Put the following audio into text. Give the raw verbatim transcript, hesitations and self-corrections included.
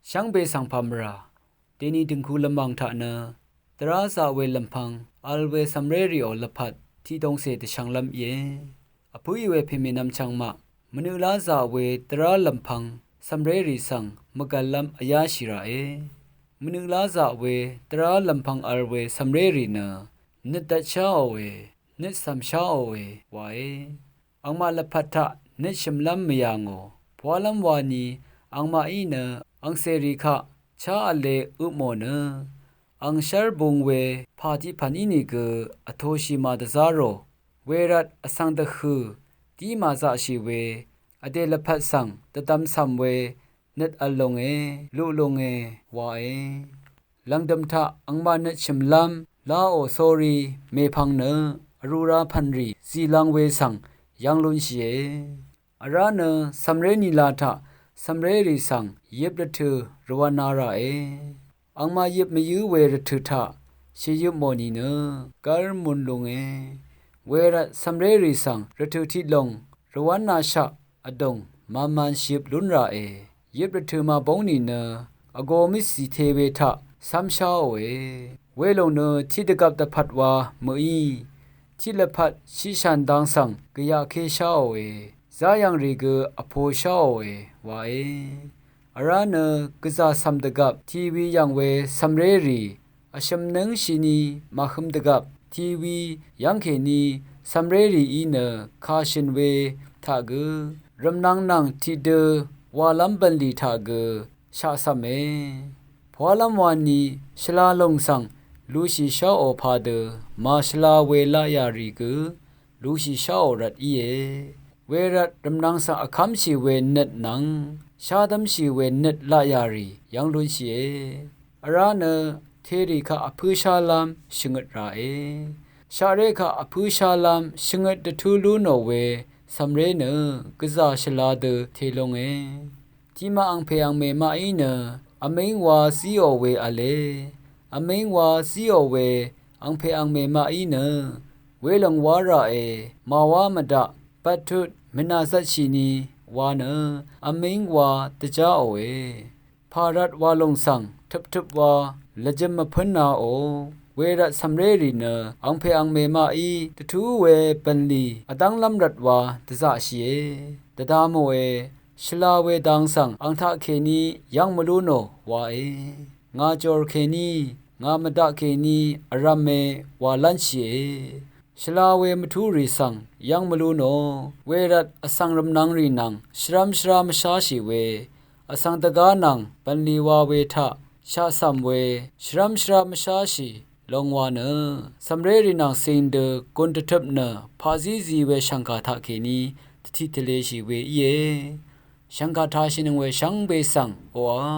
Shvngbe svng pàmvrà deni døngku lvmàng taq nø dvrá zaq we lvmpvng vl we cv̀mré rìò lvpat tiqdongcè dvshvnglv́m íe. Vpǿì we pèmènvm chvngmaq mvnøqlá zaq we dvrá lvmpvng cv̀mré rì svng mvgv̀llv́m vyáshì ràe. Mvnøqlá zaq we dvrá lvmpvng vl we cv̀mré rì nø nøt dvtsháòe, nøt cv̀msháòe wae. Angmaq lvpat taq nøt shø̀mlv́m mvyà ngò, pwálv́m wani angmaqí nø angcèrì kaq chá v̄le øpmò nø angshv́r bung we pà tiqpv̀n ínìgø vtoshì màdvzá rò, wervt vsvng dvhø̀ dí màzaqshì we vdè lvpat svng dvdvm cv̀m we nøt vl lunge, luq lunge wae. Lv̀ngdø̀m taq angmaq nøt shø̀mlv́m láò sórí mèpvng nø vrū rā pv̀nrì zìlvng we svng yv̄ng lunshìe. Vrá nø cv̀mré nìla taq cv̀mré rì svng yøp rvtø̀ rvwv̄na ràe. Angmaq yøp mvyǿ we rvtø̀ taq shèyøpmò nìnø gv́r mun lunge. Wervt cv̀mré rì svng rvtø̀ tiq lòng rvwv́nashaq vdùng mv̄nmv̄n shvyøp lún ràe. Yøp rvtø̀ màbóng nìnø vgō mvcì te we taq cv́msháòe. Welòng nø tiqdvgvp dvpvt wa mø̀í, tiq lvpat shiqshàn dang svng gvyaqkésháòe. Záyv̀ngrì gø vposháòe wae. Vrá nø gvzà cv̀m dvgvp tiqwi yv̀ng we cv̀mré rì vshø̀m nǿngshìni màhøm dvgvp tiqwi yv́ng kèní cv̀mré rìí nø kàshø̀n we taq gø rv̀mnvng nvng tiqdø wàlv́m bv̀nlì taq gø shaqcv̀me. Pwálv́m wani shvla lòng svng lushìsháò padø màshvla we laqyà rì gø lushìsháò rvt íe. Wervt rv̀mnvng svng vkv́mshì we nøt nvng shádv́mshì we nøt laqyà rì yv́ng lúnshìe. Vrá nø terì kaq vpǿshálv́m shvngøt ràe. Shaqré kaq vpǿshálv́m shvngøt dvtú lú nò we cv̀mré nø gvzà shvla dø telunge. Tiqmaq angpè angmè maqí nø vmíng wa zíò we v̄le. Vmíng wa zíò we angpè angmè maqí nø welòng wá ràe, màwá mvdaq bvttut mvnàzvtshìni wa nø vmíng wa dvjáòe. Pàrvt wa lòng svng tøptøp wa lvjøm mvpǿnāò. Wervt cv̀mré rì nø angpè angmè maqí dvtú we bv̀nlì vdv́nglv́m rvt wa dvzaqshìe. Dvda mòe, shvla we dang svng ang taqkèní yv́ng mvlú nò wae. Ngà jòr kèní, ngà mvdaq kèní vrv̄me wàlv́nshìe. Shvla we mvtúrì svng yv́ng mvlú nò, wervt vsvng rvmnvng rì nvng shvrv́m shvrá mvsháshì we, vsvng dvgá nvng bv̀nlì wa we taq shaqcv̀m we shvrv́m shvrá mvsháshì long wa nø, cv̀mré rì nvng cing dø gun dvtøp nø paqzí zi we shv̀ngkà taqkèní dvtiq tvleshì we íe. Shv̀ngkà tashìnøng we shvngbe svng oqà.